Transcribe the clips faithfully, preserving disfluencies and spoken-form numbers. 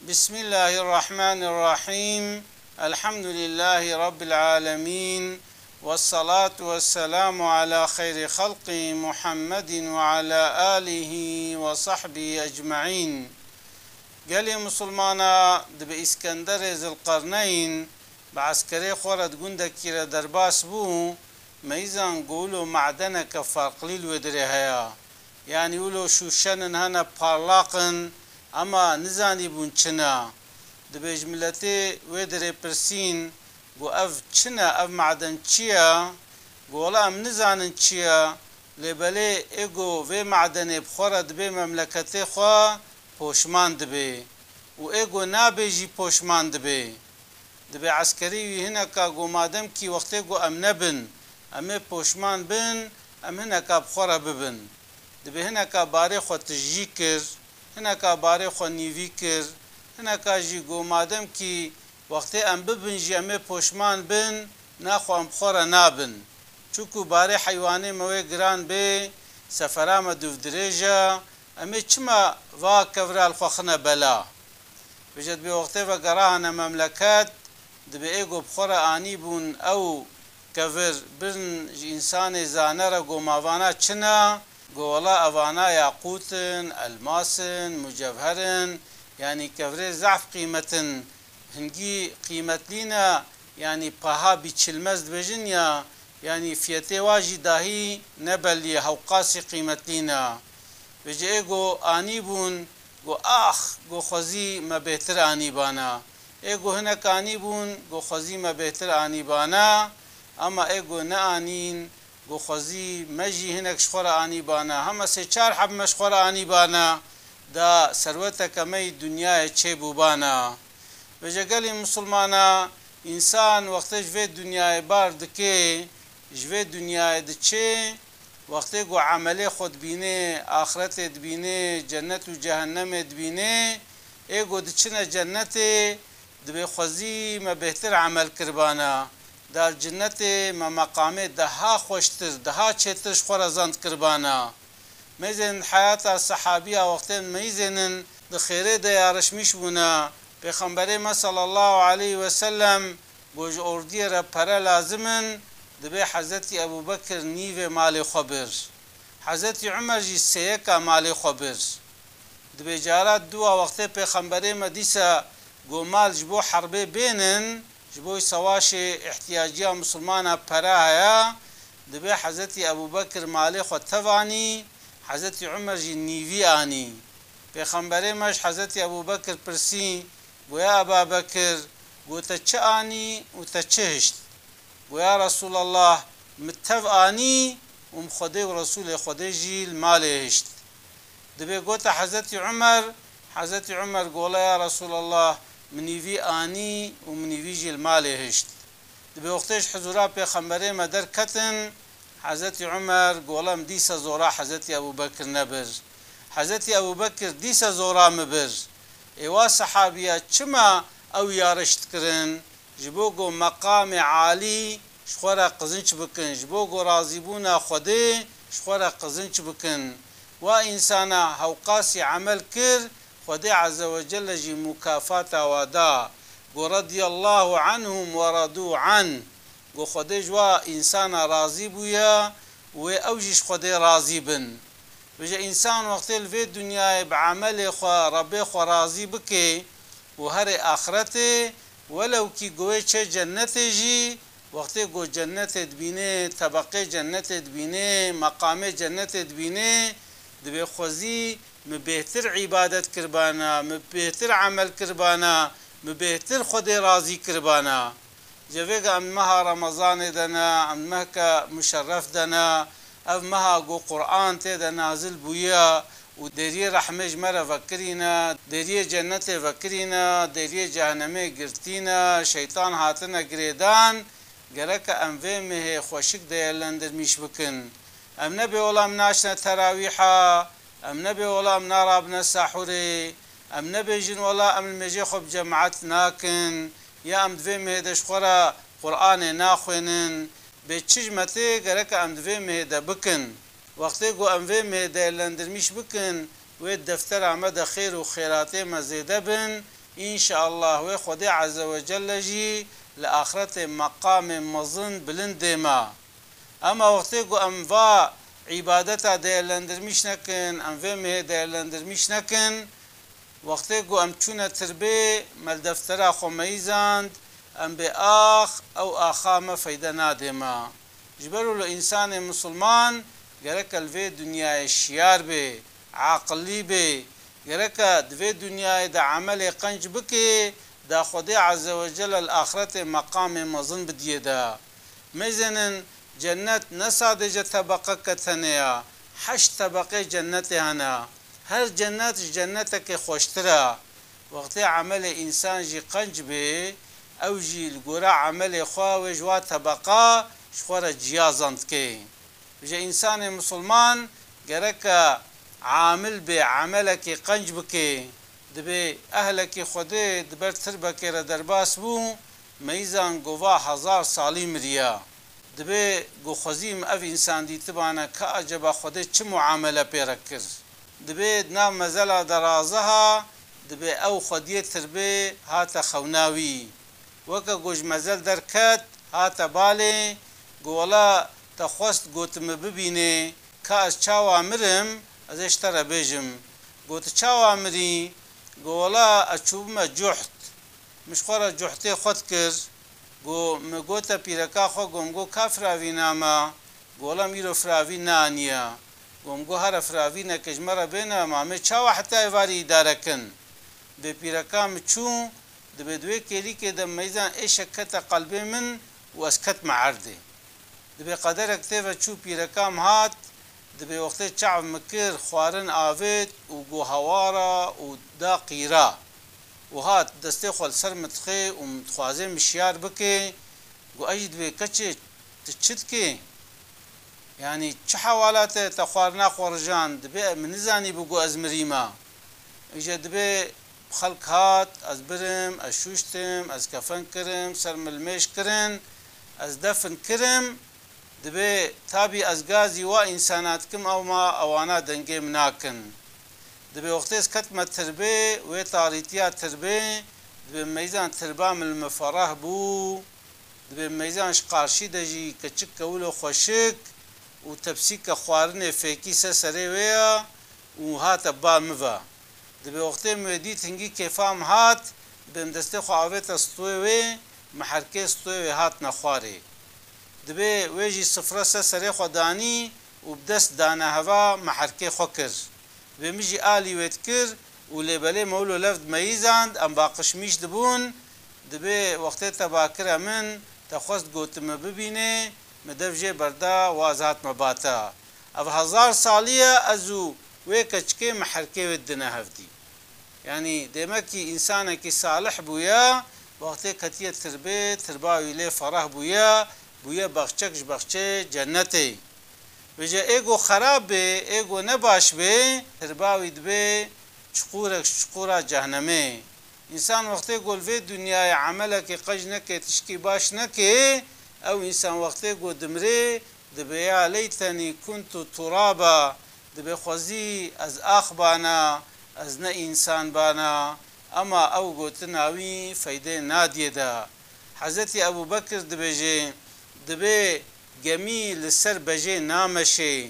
Bismillahirrahmanirrahim. Elhamdülillahi Rabbil alemin. Vessalatu vesselamu ala xeyri xalqi Muhammedin ve ala alihi ve sahbihi ecmaîn. Gelê Musulmana dibe Îskenderê Zilqerneyn bi eskerê xwe re di gundekî re derbas bû, meyzan ku wilo madeneke farqlî li wê dirê heye. Yanî wilo şûşenin hene parlaq in, ema nizanîbûn çi ne. Dibê ji miletê wê dirê pirsîn, got, "Ev çi ne, ev maden çi ye?" Got, "Wela em nizanin çi ye, lê belê ê got vê madenê bi xwe re dibê memleketê xwe poşman dibê û ê got nabê jî poşman dibê." Dibê eskerî wî hineka got, "Madem kî wextê got em nebin, em ê poşman bin, em hineka bi xwe re bibin." Dibê hineka barê xwe tijî kir, hineka barê xwe nîvî kir, hineka jî got, "Madem kî wextê em bibin jî em ê poşman bin, naxwe em bi xwe re nabin. Çunku barê heywanê me wê giran bê, sefera me dûvdirêj e, em ê çima va kevra li xwe xine bela?" Vêje dibê wextê ve gerahane memleket, dibê ê got bi xwe re anîbûn ew kevir bin ji însanê zane re, got, "Ma vana çi ne?" Got, "Wela evana yaqût in, elmas in, mucevher in, yanî kevirê zehf qîmet in, hingî qîmetlî ne, yanî paha biçilmez dibêjin ya, yanî fiyetê wa jî dahî ne bellî ye, hewqasî qîmetlî ne." Vêje ê got anîbûn, got, "Ax, got xwezî me bêhtir anîbana." Ê got hinek anîbûn, got, "Xwezî me bêhtir anîbana." Ema ê got neanîn, got, "Xwezî me jî hinek ji xwe re anîbana. Hema sê çar heb me ji xwe re anîbana, da serweteke me yî dinyayê çêbûbana." Vêje gelî Musulmana, însan wextê ji vê dinyayê bar dike, ji vê dinyayê diçe, wextê ku emelê xwe dibîne, axretê dibîne, cennet û cehennemê dibîne, ê ku diçine cennetê, dibê xwezî me bêhtir emel kiribana, da cennetê me meqamê daha xweştir, daha çêtir ji xwe re zand kiribana. Meyzên heyata sehabiya wextên meyzênin di xêrê de yarişmîş bûne. Pêxemberê me sallallahu aleyhi ve sellem got, "Ji ordiyê re pere lazim in." Dibê Hezretî Ebû Bekir nîvê malê xwe bir. Hezretî Umer jî sêyeka malê xwe bir. Dibê cara dûa wextê Pêxemberê me dîsa got, "Mal ji bo herbê bênin, ji bo sewaşê ihtiyaciya misilmana pere heye." Dibê Hezretî Ebû Bekir malê xwe tev anî, Hezretî Umer jî nîvî anî. Pêxemberê me ji Hezretî Ebû Bekir pirsî, got, "Ya Eba Bekir, got te çi anî û te çi hişt?" Got, "Ya Resûlallah, min tev anî û min Xwedê û Resûlê Xwedê jî li malê hişt." Dibê gote Hezretî Umer, Hezretî Umer got, "Wela ya Resûlallah, min nîvî anî û min nîvî jî li malê hişt." Dibê wextê ji hizûra Pêxemberê me derketin, Hezretî Umer got, "Wela min dîsa zora Hezretî Ebû Bekir nebir. Hezretî Ebû Bekir dîsa zora min bir." Ê wa sehabiya çima ew yariş dikirin? Ji bo ku meqamê alî ji xwe re qizinç bikin, ji bo ku razîbûna Xwedê ji xwe re qizinç bikin. Wa însana hewqasî emel kir, Xwedê Azze ve Celle jî mukafata wa da. Got, "Radiyallahu anhum ve radu anh." Got, "Xwedê ji wa însana razî bûye, wê ew jî ji Xwedê razî bin." Vêje însan wextê li vê dinyayê bi emelê xwe Rebbê xwe razî bike û herê axretê, welew kî ku wê çê cennetê jî, wextê ku cennetê dibîne, tebeqê cennetê dibîne, meqamê cennetê dibîne, dibê xwezî min bêhtir îbadet kiribana, min bêhtir emel kiribana, min bêhtir Xwedê razî kiribana. Ji vê ke em meha Remezanê de ne, em mehke muşerref de ne, ev meha ku Quran tê de nazil bûye û deriyê rehmê ji me re vekirîne, deriyê cennetê vekirîne, deriyê cehennemê girtîne, şeytan hatine girêdan, gereke em vê mehê xweşik değerlendirmîş bikin. Em nebê wela em naçine terawîha, em nebê wela em narabine sahurê, em nebêjin wela em li mêjê xwe bi cemaet nakin, ya em di vê mehê de ji xwe re Quranê naxwênin. Bê çi ji me tê gereke em di vê mehê de bikin. Wextê ku em vê mehê değerlendirmîş bikin, wê deftera me de xêr û xêratê me zêde bin, Înşeallah wê Xwedê Azze ve Celle jî li axretê meqamê mezin bilind dê me. Ema wextê ku em va îbadeta değerlendirmiş nekin, em vê mehê değerlendirmiş nekin, wextê ku em çûne tirbê, me li deftera xwe meyîzand, em bê ax, ew axa me feyde nadê me. Ji ber wilo însanê misilman gereke li vê dinyayê şiyar bê, aqilî bê, gereke di vê dinyayê de emelê qenc bikê, da Xwedê Azze ve Celle li axretê meqamê mezin bidiyê de. Mêzênin cennet ne sadece tebeqeke tenê ya, heşt tebeqê cennetê hene. Her cennet ji cennetekê xweştir e. Wextê emelê însan jî qenc bê, ew jî li gora emelê xwe wê ji wa tebeqa ji xwe re ciya zand dikê. Ji însanê misilman gereke amil bê, emelekê qenc bikê. Dibê ehlekî Xwedê di ber tirbekê re derbas bû, meyîzan gova hezar salî miriya. Dibê ku xwezîm ev însan dîtibane ka acaba Xwedê çi muamele pê re kir. Dibê di nav mezela de raziha, dibê ew xwediyê tirbê hate xewna wî. Weke ku ji mezel derket, hate balê, got, wela te xwest ku tu min bibînê, ka ez çawa mirim, ez ê ji te re bêjim. Got, tu çawa mirî? Got, wela ez çûbime cuht. Min ji xwe re cuhtê xwe dikir. Got, min gote pîreka xwe, got, min got, ka firavîna me? Got, wela min îro firavîn neaniye. Got, min got, here firavîneke ji me re bêne, ma em ê çawa heta êvarî îdare kin? Dibê pîreka min çû, dibê di wê kêlîkê de meyzan êşek kete qelbê min û ez ketime erdê. Dibê qederek tê ve çû, pîreka min hat, dibê wextê çav min kir, xwarin avêt û got, hewara û da qîra. Û hat destê xwe li ser min dixê û min dixwazê min şiyar bikê. Got, ez jî dibê keçê, tu çi dikê? Yanî çi hewala te, te xwarina xwe rijand, dibê min nizanîbû ku ez mirîme. Îja dibê xelk hat, ez birim, ez şûştim, ez kefen kirim, ser min li mêj kirin, ez defin kirim, dibê tabî ez gazî wa însana dikim, ew ma ewana dengê min nakin. Dibê wextê ez ketime tirbê, wê tarîtiya tirbê, dibê meyzan tirba min li min fereh bû. Dibê meyzan ji qarşî de jî keçik kewilo xweşik û tepsîke xwarinê fêkî ser serê wê ya û hate ba min ve. Dibê wextê min wê dît hingî kêfa min hat, dibê min destê xwe avête stûyê wê, min herkê stûyê wê hatine xwarê. Dibê wê jî sifre ser serê xwe danî û bi dest dane heva, min herkê xwe kir. Dibê min jî alî wê dikir û lê belê me wilo lev dimeyîzand, em baqişmîş dibûn. Dibê wextê te bakire min, te xwest got tu min bibînê, min dev jê berda, wa ez hatime ba te. Ev hezar salî ye ez û wê keçikê min herkê wê didine hevdî. Yanî demekî însanekî salih bûye, wextê ketiye tirbê, tirba wî lê fereh bûye, bûye bexçek ji bexçê cennetê. Vêce ê ku xerab bê, ê ku ne baş bê, tirba wî dibe çiqûrek ji çiqûra cehnemê. Însan wextê ku li vê dinyayê emelekê qenc neke, tişkî baş neke, ew însan wextê ku dimrê, dibe ya leytenî kuntu turaba, dibe xwezî ez ax bana, ez ne însan bana, ema ew gotina wî feydê nadiyê de. Hezretî Ebû Bekir dibêje, dibe gemî li ser bejê nameşê.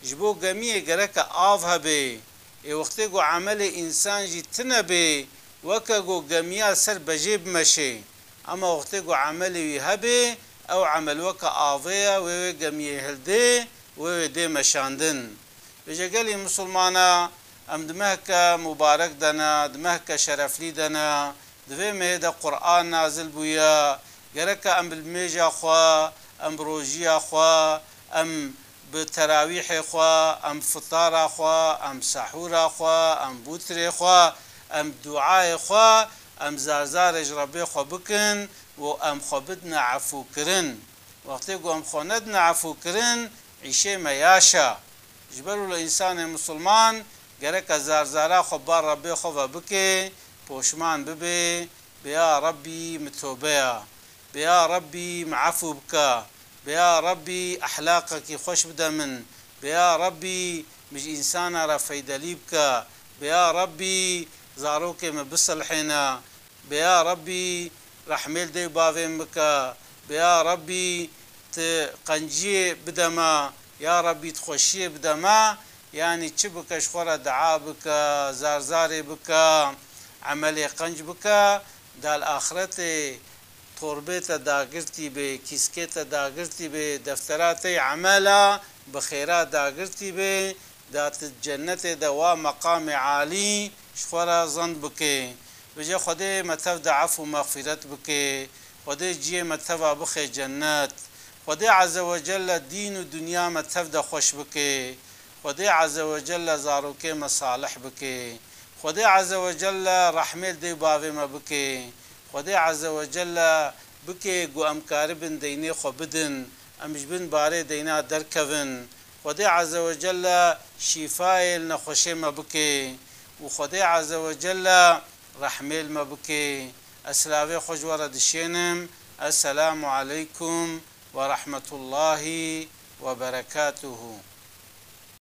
Ji bo gemiyê gereke av hebe. Ê wextê ku emelê însan jî tune bê, weke ku gemiya ser bejê bimeşê. Ema wextê ku emelê wî hebe, ew emel weke avê ye, wê wê gemiyê hildê, wê wê dê meşandin. Vêce gelî misilmana, em di mehke mubarek de ne, di mehke şereflî de ne, di vê mehê de Quran nazil bûye, gereke em bi mêja xwe, em bi rojiya xwe, em bi terawîhê xwe, em fitara xwe, em sehûra xwe, em bûtirê xwe, em duayê xwe, em zarzarê ji Rebbê xwe bikin û em xwe bidine efûkirin. Wextê ku em xwe nedine efûkirin, îşê me yaş e. Ji ber wilo însanê misilman gereke zarzara xwe bar Rebbê xwe ve bike, poşman bibe, bê ya Rebbî min tobe ya. Bê ya Rebbî min efû bike. Bê ya Rebbî ehlaqekî xweş bide min. Bê ya Rebbî min ji însana re feydelî bike. Bê ya Rebbî zarokê min bisilhêne. Bê ya Rebbî, rehmê li dê û bavê min bike. Bê ya Rebbî, tu qenciyê bide me. Ya Rebbî, tu xweşiyê bide me. Yanî çi bike, ji xwe re dua bike, zarzarê bike, emelê qenc bike, da li axretê torbê te dagirtî bê, kîskê te dagirtî bê, deftera te yê emela bi xêra dagirtî bê, da tu cennetê de wa meqamê alî ji xwe re zend bikê. Vêce Xwedê me tev de efû mexfîret bikê. Xwedê ciyê me teva bixê cennet. Xwedê Azze ve Celle dîn û dinya me tev de xweş bikê. Xwedê Azze ve Celle zarokê me salih bikê. Xwedê Azze ve Celle rehmê li dê û bavê me bikê. Xwedê Azze ve Celle bikê ku em karibin deynê xwe bidin, em ji bin barê deyna derkevin. Xwedê Azze ve Celle şîfayê li nexweşê me bikê û Xwedê Azze ve Celle rehmê li me bikê. Ez silavê xwe ji we re dişênim. Esselamu aleykum ve rahmetullahi ve berekatuhu.